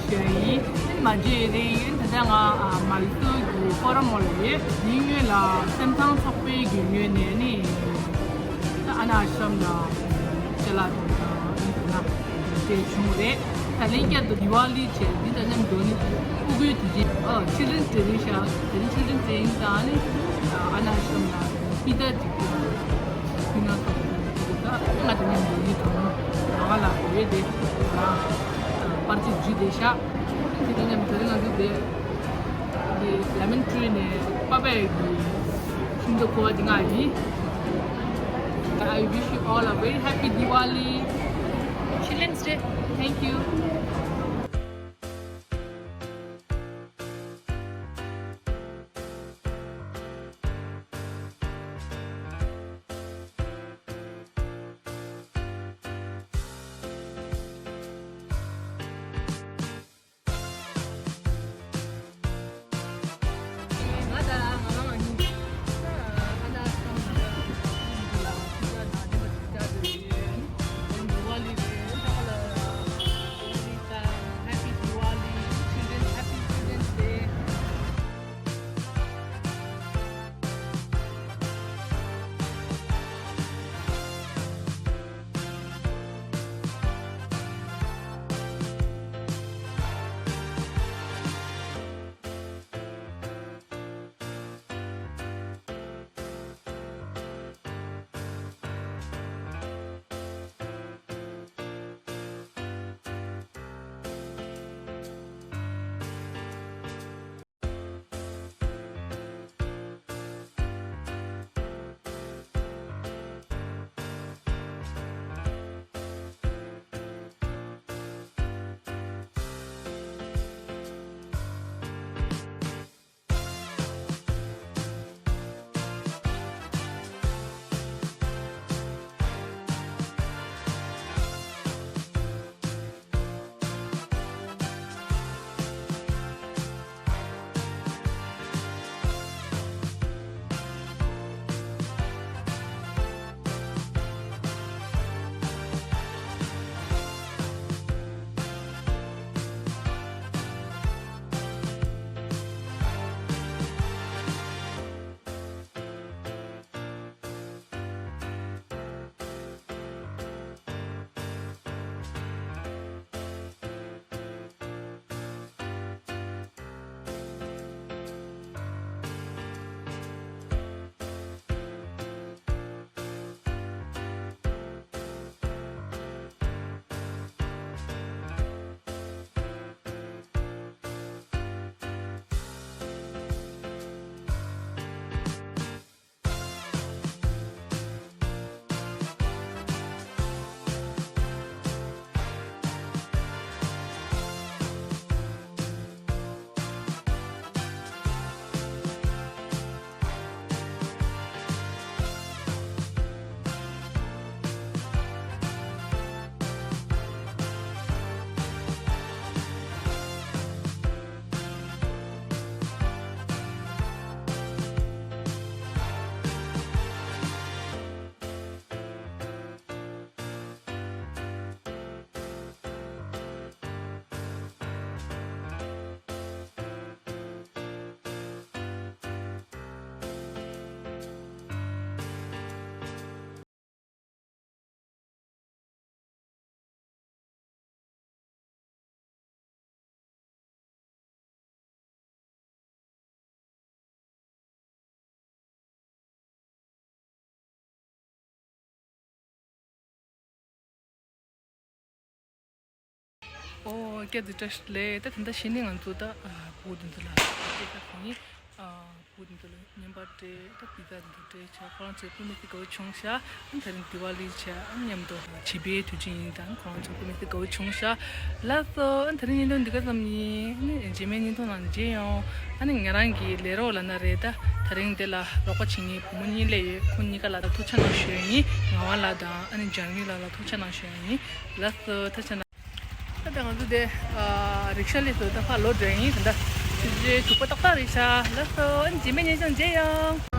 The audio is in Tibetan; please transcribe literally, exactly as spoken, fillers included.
ཞུ་ཡ་ཡིན། ཨ་ནི་མ་བརྗེད་རེད། ཨ་ནི་ད་ལྟ་ང་ཨ་མ་ལི་སོ་གི་ཧྥོ་རམ་མོལ་ལ་ཡོད། དེའི་སྔོན་ལ་སེམས་ཐང་ཚོགས་པའི་གི་ངོས་ནས་ཨ་ནི་ད་ཨ་ན་ཨ་ཤམ་ལ་ཅ་ལག་དང་ཨ་ནི་ད་ལྟ་དེ་བྱུང་རེད། ད་ལན་བསྐྱར་དུ་དི་ཝ་ལི་བྱས་འདི་དང་མཉམ་དུ་ནི་ཕྲུ་གུའི་དུས་ཆེན། ཨ། Children's Day རེད་ཤག་དེ་རིང་Children's Day ཡིན་ཙང་ཨ་ནི་ཨ་ན་ཨ་ཤམ་ལ་མི་ད་ཅིག་ཕུལ་ན་ཐོབ་ཀྱི་འདུག་ད་ང་དེ་ནས་འདི་ཡི་དུ་ནོ་ང་ལ་ཡོད་དེ་ང་པར་ཅིག་བརྒྱུད་དེ་ཤག་དེ་དང་མཉམ་དུ་དེ་རིང་ང་ཚོ་དེ་དེ་ལེ་མོན་ཊི་རི་ནས་པ་པའི་གི་ཤིང་ཏོག་ཁུ་བ་དེ་ང་ཡིན། I wish you all a very happy Diwali. Children's Day. Thank you. ཨོ། བསྐྱར་དུ་བཀྲ་ཤིས་བདེ་ལེགས། ད་ད་ལྟ་གཞི་ནས་ང་ཚོ་ད་ཨ་བུ་དེ་ཚོ་ལ་སྐད་ཆ་གོ་ཡིན། ཨ་བུ་དེ་ཚོ་ལ་བརྙན་པར་སྤྲད། ད་པི་ཛ་དེ་ཚོ་སྤྲད་བྱས། ཁོ་རང་ཚོའི་དཔེ་མི་སྲིད་དགའ་བོ་བྱུང་ཤག་ཨ་ནི་དེ་རིང་དི་ཝ་ལི་བྱས། ཨ་ནི་མཉམ་དུ་བྱིས་པའི་དུས་ཆེན་ཡིན་ཙང་ཁོ་རང་ཚོ་དཔེ་མི་སྲིད་དགའ་བོ་བྱུང་ཤག་ལགས་སོ། ཨ་ནི་དེ་རིང་བརྙན་ཐུང་འདི་ག་ཙམ་ཡིན། ཨ་ནི་རྗེས་མའི་བརྙན་ཐུང་ནང་མཇལ་ཡོང་། ཨ་ནི་ང་རང་གི་ལས་རོགས་ལབ་ན་རེད། ད་ད་རིང་འདི་ལ་རོགས་པ་བྱེད་མཁན་བུ་མོ་གཉིས་སླེབས་ཡོད། ཁོ་གཉིས་ཀ་ལ་ད་ཐུགས་རྗེ་གནང་ཞུ་ཡ་ཡིན། ངག་དབང་ལགས་དང་ཨ་ནི་འཇང་ཡུས་ལགས་ལ་ཐུགས་རྗེ་གནང་ཞུ་ཡ་ཡིན། ལགས་སོ། ཐུགས་རྗེ་གནང་། ད་ལྟ་ང་ཚོ་དེ་ཨ་རིག་ཤ་སླེབས་སོང་། ད་ཕར་ལོག་འགྲོ་ཡ་ཡིན། ད་ལྟ་ཆུ་ཚོད་དྲུག་པ་ཏག་ཏག་རེད་ཤག་ལགས་སོ། ཨ་ནི་རྗེས་མའི་བརྙན་ཐུང་མཇལ་ཡོང་།